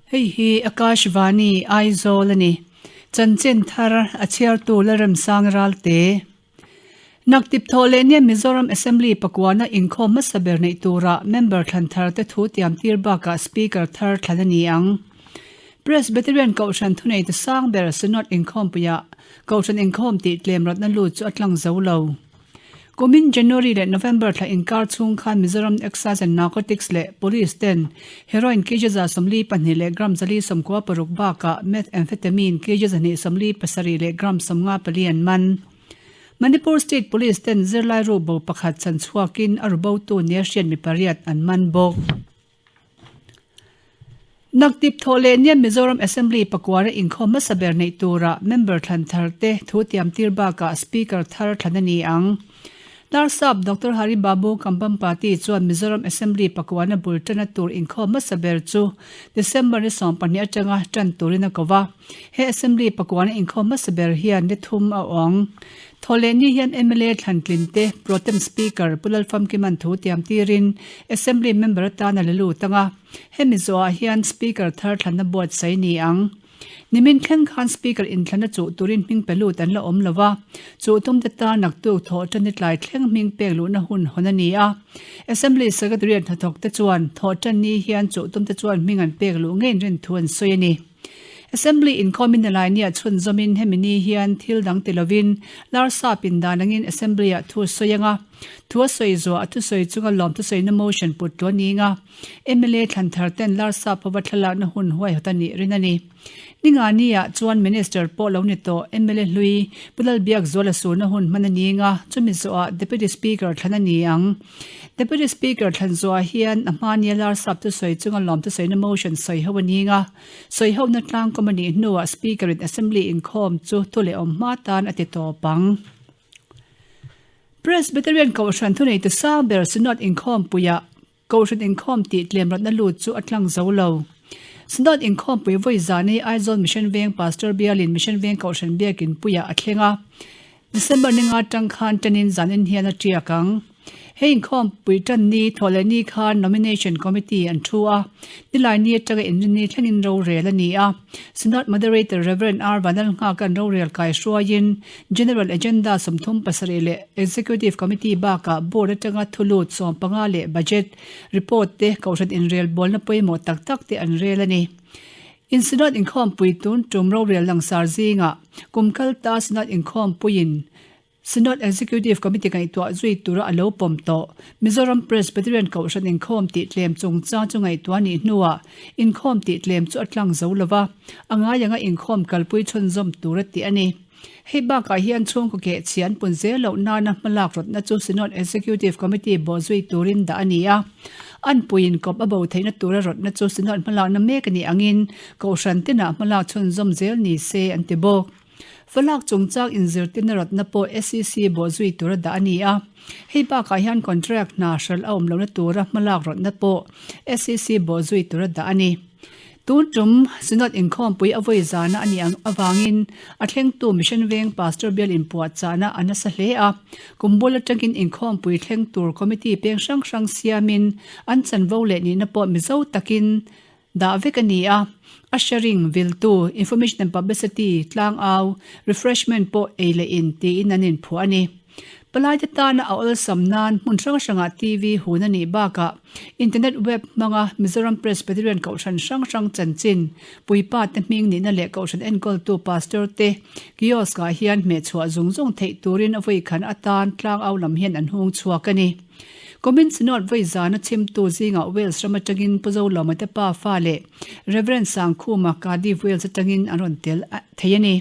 Hei hi Akashvani, Aizawl a ni. Chanchin thar a chhiartu Lalremsang Ralte. Naktip thawh leh nia Mizoram Assembly pakuana inkhawm hmasa ber neih tura member thlan thar te thu tiam tir bakah Speaker thar thlan a ni ang. Presbyterian Kohhran thunei ta sang ber Synod inkhawmpuiah Kohhran inkhawm tih tlem rawtna lut chu a tlang zo lo. Kumin January leh November thla inkar chhung khan Mizoram Excise and Narcotics leh Police ten Heroin kg 42 leh gram 496 bakah Methamphetamine kg 227 leh gram 54 an man. Manipur State Police ten zirlai ru bo pakhat chhan chhuakin a ru botu nia hriat mi pariat an man bawk. Naktip thawh leh nia Mizoram Assembly pakuara inkhawm hmasa ber neih tura member thlan thar te thu tiam tir bakah Speaker thar thlan a ni ang. Larsap Doctor Hari Babu Kambhampati chuan Mizoram Assembly pakuana bul tana tur inkhawm hmasa ber chu December ni 12 atanga tan turin a ko va. He Assembly pakuana inkhawm hmasa ber hian ni thum a awng. Thawhlehni hian mla thlantlin te Pro Tem Speaker Pu Lalfamkiman thu tiam tirin Assembly member atan a la lut ang a, hemi zawhah hian Speaker thar thlanna buatsaih ni ang. Nimin thleng khan Speaker inthlanna chuh turin hming pe lut an la awm lo va, chuh tumte tan naktuk thawh tan ni tlai thleng hming pek luhna hun hawn a ni a. Assembly Secretariat hnathawk te chuan thawh tan ni hian chuh tumte chuan hming an pek luh ngeiin rin thu an sawi a ni. Assembly inkhawmin a lai nia chhunzawmin hemi ni hian thil dang ti lovin Larsa pindan angin Assembly-ah thu a sawi ang a, thu a sawi zuah a thusawi chunga lawm thusawina motion put tu a ni ang a, mla thlan thar ten Larsa pawha thlalakna hun huaihawt a nih rin a ni. Ningani-ah chuan Minister pawh lo ni tawh mla hlui Pu Lalbiakzuala surna hun hman a ni ang a, chumi zawhah Deputy Speaker thlan a ni ang. Deputy Speaker thlan zuah hian a hmania Larsap thusawi chunga lawm thusawina motion sawi ho a ni ang a, Sawihona tlangkawm a nih hnuah Speaker-in Assembly inkhawm chu thu leh awm hma tan a ti tawp ang. Presbyterian Kohhran thuneitu sang ber Synod inkhawmpuiah Kohhran inkhawm tih tlem rawtna lut chu a tlang zo lo. Synod inkhawmpui vawi zan hi Aizawl Mission Veng Pastor Bialin Mission Veng Kohhran Biakin puiah a thleng a. December ni nga tang khan tanin zanin hian a tiak ang. Hei inkhawmpui tan ni thawh leh ni khan Nomination Committee an thu a, nilai ni atanga inrinni thlengin rorel a ni a. Synod Moderator Rev. R. Vanlalnghaka'n rorel kai hruaiin General Agenda 37 leh Executive Committee bakah Board atanga thulut 15 leh Budget Report te Kohhran inrelbawlna pawimawh tak tak te an rel a ni. In Synod inkhawmpui tun tum rorel langsar zingah kum kal ta Synod inkhawmpuiin Synod Executive Committee ngaihtuah zui tura a lo pawm tawh Mizoram Presbyterian Kohhran inkhawm tih tlem chungchang chu ngaihtuah nih hnuah inkhawm tih tlem chu a tlang zo lova, a ngai anga inkhawm kalpui chhunzawm tur a ti a ni. Hei bakah hian chhungkaw keh chhia an pun zel loh nana hmalak rawtna chu Synod Executive Committee bawh zui turin dah a ni a. An puiin kawp a bo theihna tura rawtna chu Synod hmalakna mek a nih angin Kohhran tinah hmalak chhunzawm zel ni se an ti bawk. Falak chungchang inzirtirna rawtna pawh SEC bawh zui tura dah a ni a. Hei bakah hian contract hna hralh a awm lohna tura hmalak rawtna pawh SEC bawh zui tura dah a ni. Tun tum Synod inkhawmpui a vawi zana a nih ang avangin a thlengtu Mission Veng Pastor Bial inpuahchahna a nasa hle a. Kum bul atangin inkhawmpui thleng tur committee peng hrang hrang siamin an chanvo leh nihna pawh Mizo takin dah vek a ni a. Ushering, viltu, Information and Publicity, tlangau, refreshment pawh ei leh in tiin an inphuah a ni. Palaite tana a awlsam nan hmun hrang hrangah TV hun a nih bakah Internet web hmanga Mizoram Presbyterian Kohhran hrang hrang chanchin, puipa te hming nihna leh Kohhran enkawltu Pastor te kiosk ah hian hmehchhuah zung zung theih turin a vawikhan atan tlangau lam hian an hung chhuak a ni. Kumin Synod vawi zana chhimtu zingah Wales ram atangin Pu Zolawma te pa fa leh Rev. Sangkhuma Cardiff Wales atangin an rawn tel thei a ni.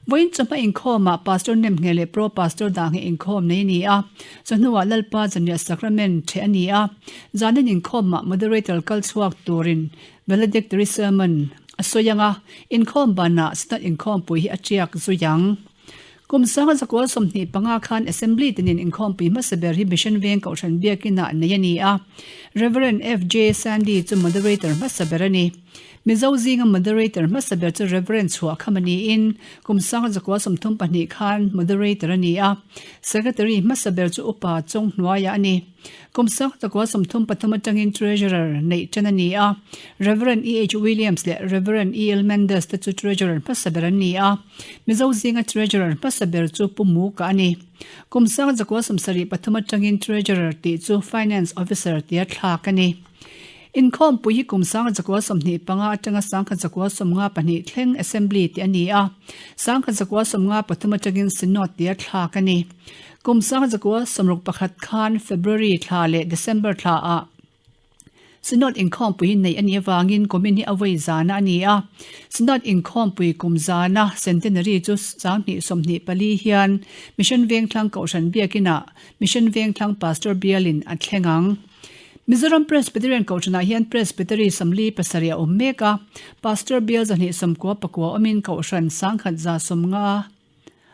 Vawiin chawhma inkhawmah Pastor Nemngheh leh Pro Pastor Dahngheh inkhawm nei a ni a, chawhnuah Lalpa Zanriah Sacrament ṭheh a ni a, zanin inkhawmah Moderator kal chhuak turin Valedictory Sermon a sawi ang a, inkhawm banah Synod inkhawmpui hi a ṭiak zui ang. Kum sanga zakual 25 khan Assembly tinin inkhawmpui hmasa ber hi Mission Veng Kohhran Biakinah nei a ni a, Rev. FJ Sandy chu Moderator hmasa ber a ni. Mizo zinga Moderator hmasa ber chu Rev. Chhuahkhama niin kum 1932 khan Moderator a ni a. Secretary hmasa ber chu Upa Chawnghnuaia a ni. Kum 1933 atangin Treasurer neih tan a ni a. Rev. E. H. Williams leh Rev. E. L. Mendes te chu Treasurer hmasa ber an ni a. Mizo zinga Treasurer hmasa ber chu Pu Muka a ni. Kum 1973 atangin Treasurer tih chu Finance Officer tia thlak a ni. Inkhawmpui hi kum 1925 atanga 1952 thleng Assembly tih a ni a, 1953 atangin Synod tia thlak a ni. Kum 1961 khan February thla leh December thlaah Synod inkhawmpui hi neih a nih avangin kumin hi a vawi zana a ni a. Synod inkhawmpui kum zana Centenary chu 2024 hian Mission Vengthlang Kohhran Biakinah Mission Vengthlang Pastor Bialin a thleng ang. Mizoram Presbyterian Kohhranah hian Presbytery 47 a awm mek a, Pastor Bial 299 awmin Kohhran 1150 a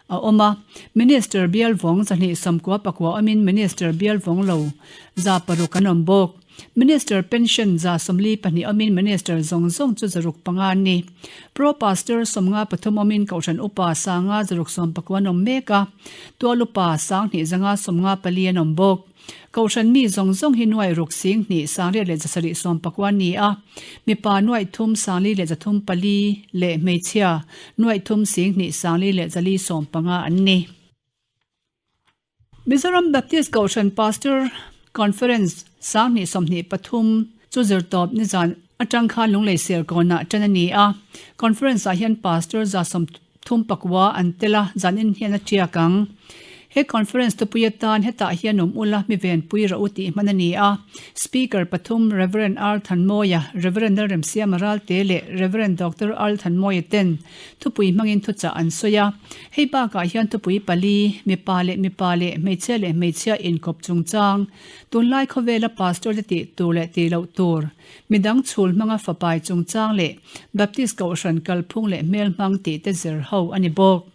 awm a, Minister Bial vawng 299 awmin Minister Bial vawng lo 600 an awm bawk. Minister Pension 44 awmin Minister zawng zawng chu 605 an ni. Pro Pastor 53 awmin Kohhran Upa 569 an awm mek a, Tual Upa 2554 an awm bawk. Kohhran mi zawng zawng hi nuai ruk sing hnih sangriat leh zasarih sawmpakua an ni a, mipa nuaih thum sangli leh zathum pali leh hmeichhia nuaih thum sing hnih sangli leh zali sawmpanga an ni. Mizoram Baptist Kohhran Pastor Conference 2023 chu zirtawp nizan atang khan Lunglei Serkawnah tan a ni a, Conference ah hian Pastor 33 an tel a, zanin hian a tiak ang. He conference thupui atan hetah hian awm ula mi venpui rawh u tih hman a ni a. Speaker pathum Rev. R Thanmawia, Rev. Lalremsiama Ralte leh Rev. Doctor Earl Thanmawia ten thupui hmangin thuchah an sawi a. Hei bakah hian thupui pali, mipa leh mipa leh hmeichhia leh hmeichhia inkawp chungchang, tunlai khawvela pastor te tih tur leh tih loh tur, Midang chhul hmanga fapai chungchang leh Baptist Kohhran kalphung leh hmelhmang tih te zir ho a ni bawk.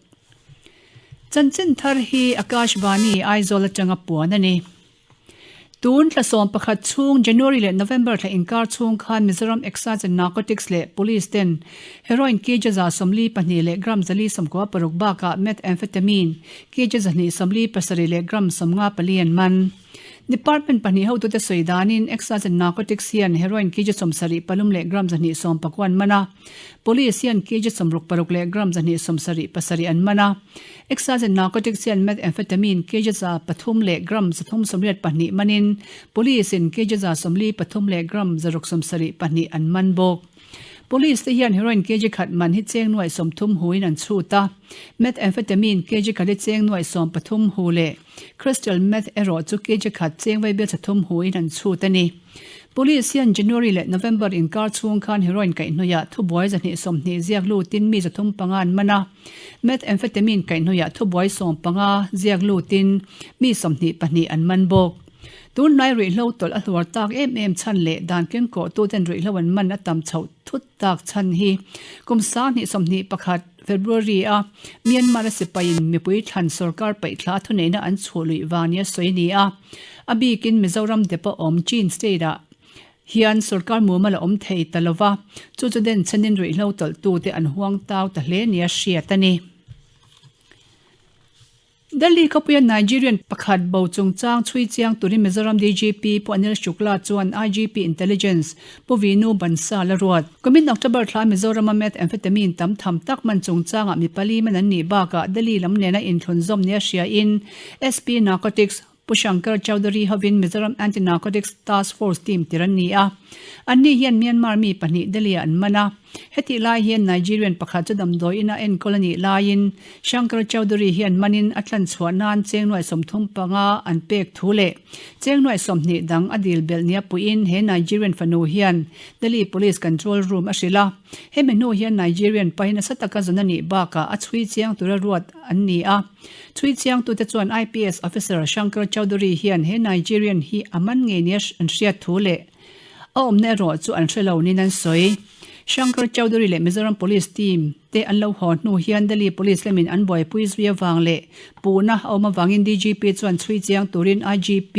Chanchin thar hi Akashvani Aizawl atanga puan a ni. Tun thla 11 chhung January leh November thla inkar chhung khan Mizoram Excise and Narcotics leh Police ten Heroin kg 42 leh gram 496 bakah Methamphetamine kg 277 leh gram 54 an man. Department pahnih hotute sawi danin Excise and Narcotics hian heroin kg 70 palum leh gram 119 an man a, Police hian kg 66 leh gram 177 an man a. Excise and Narcotics hian methamphetamine kg 3 leh gram 382 manin Police in kg 43 leh gram 672 an man bawk. Police te hian heroin kg khat man hi cheng nuaih 30 huin an chhut a, methamphetamine kg khat hi cheng nuaih 13 hu leh Crystal meth erawh chu kg khat cheng vaibel chathum huin an chhut a ni. Police hian January leh November inkar chhung khan heroin kaihhnawihah thubuai 220 ziak lutin mi 35 an man a, methamphetamine kaihhnawihah thubuai 15 ziak lutin mi 22 an man bawk. Tunhnai ruihhlo tawlh a hluar tak em em chhan leh dan kengkawhtuten ruihhlo an man a tam chhoh thut tak chhan hi kum 2021 February a Myanmar a sipaiin mipui thlan sorkar paihthla thuneihna an chhuah luih vang nia sawi a ni a. A bikin Mizoram depa awm Chin state ah hian sorkar mumal a awm thei ta lova, chu chu den chhenin ruihhlo tawlhtute an huang tau ta hle nia hriat a ni. Delhi khawpuia Nigerian pakhat bo chungchang chhui chiang turin Mizoram DGP Pu Anil Shukla chuan IGP Intelligence Pu Vinu Bansal a ruat. Kumin October thla Mizorama methamphetamine tam tham tak man chungchangah mi pali man an nih bakah Delhi lam nena inthlunzawm nia hriain SP Narcotics Pu Shankar Chaudhary hovin Mizoram Anti-Narcotics Task Force team tir an ni a. Anni hian Myanmar mi pahnih Delhi-ah an man a. Hetih lai hian Nigerian pakhat chu damdawi ina enkawl a nih laiin Shankar Chaudhary hian manin a tlan chhuah nan cheng nuai 35 an pek thu leh cheng nuai 20 dang a dil belh nia puiin he Nigerian fanu hian Delhi Police Control Room a hrilh a. Hemi hnu hian Nigerian pahin nasa taka zun a nih bakah a chhui chiang tura ruat an ni a. Chhui chiangtute chuan IPS officer Shankar Chaudhary hian he Nigerian hi a man ngei nia an hriat thu leh a awmna erawh chu an hre lo niin an sawi. Shankar Chaudhary leh Mizoram Police team te an lo haw hnu hian Delhi Police lamin an buaipui zui avang leh puhna a awm avangin DGP chuan chhui chiang turin IGP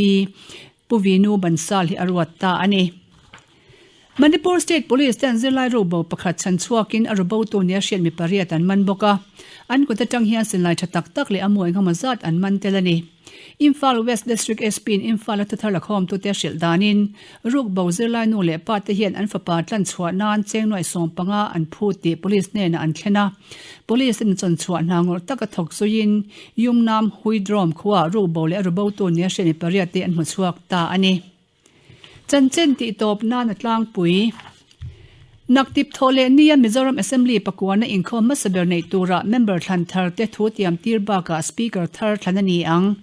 Pu Vinu Bansal hi a ruat ta a ni. Manipur State Police ten zirlai rubo pakhat chhan chhuakin a rubotu nia hriat mi pariat an man bawk a. An kut atang hian silai tha tak tak leh a mawi engemaw zat an man tel a ni. Imphal West District SP in Imphal a thuthar lakhawmtute a hrilh danin, rukbo zirlai nu leh pa te hian an fapa tlan chhuah nan cheng nuaih 15 an phut tih Police hnenah an thlen a. Police in chawn chhuah hna ngawrh taka thawk zuiin Yumnam Huidrom khuaah rukbo leh a rubotu nia hriat mi pariat te an hmu chhuak ta a ni. Chanchin tih tawp nan a tlangpui. Naktip thawh leh nia Mizoram Assembly pakuana inkhawm hmasa ber neih turah member thlan thar te thu tiam tir bakah Speaker thar thlan a ni ang.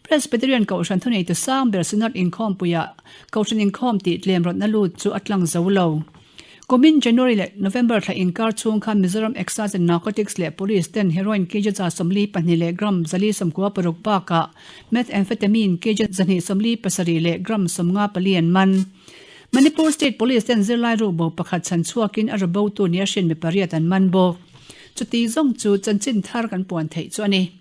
Presbyterian Kohhran thuneitu sang ber Synod inkhawmpuiah Kohhran inkhawm tih tlem rawtna lut chu a tlang zo lo. Kumin January leh November thla inkar chhung khan Mizoram Excise and Narcotics leh Police ten heroin kg 42 leh gram 496 bakah methamphetamine kg 277 leh gram 54 an man. Manipur State Police ten zirlai rukbo pakhat chhan chhuakin a rubotu nia hriat mi pariat an man bawk. Chuti zawng chu chanchin thar kan puan theih chu a ni.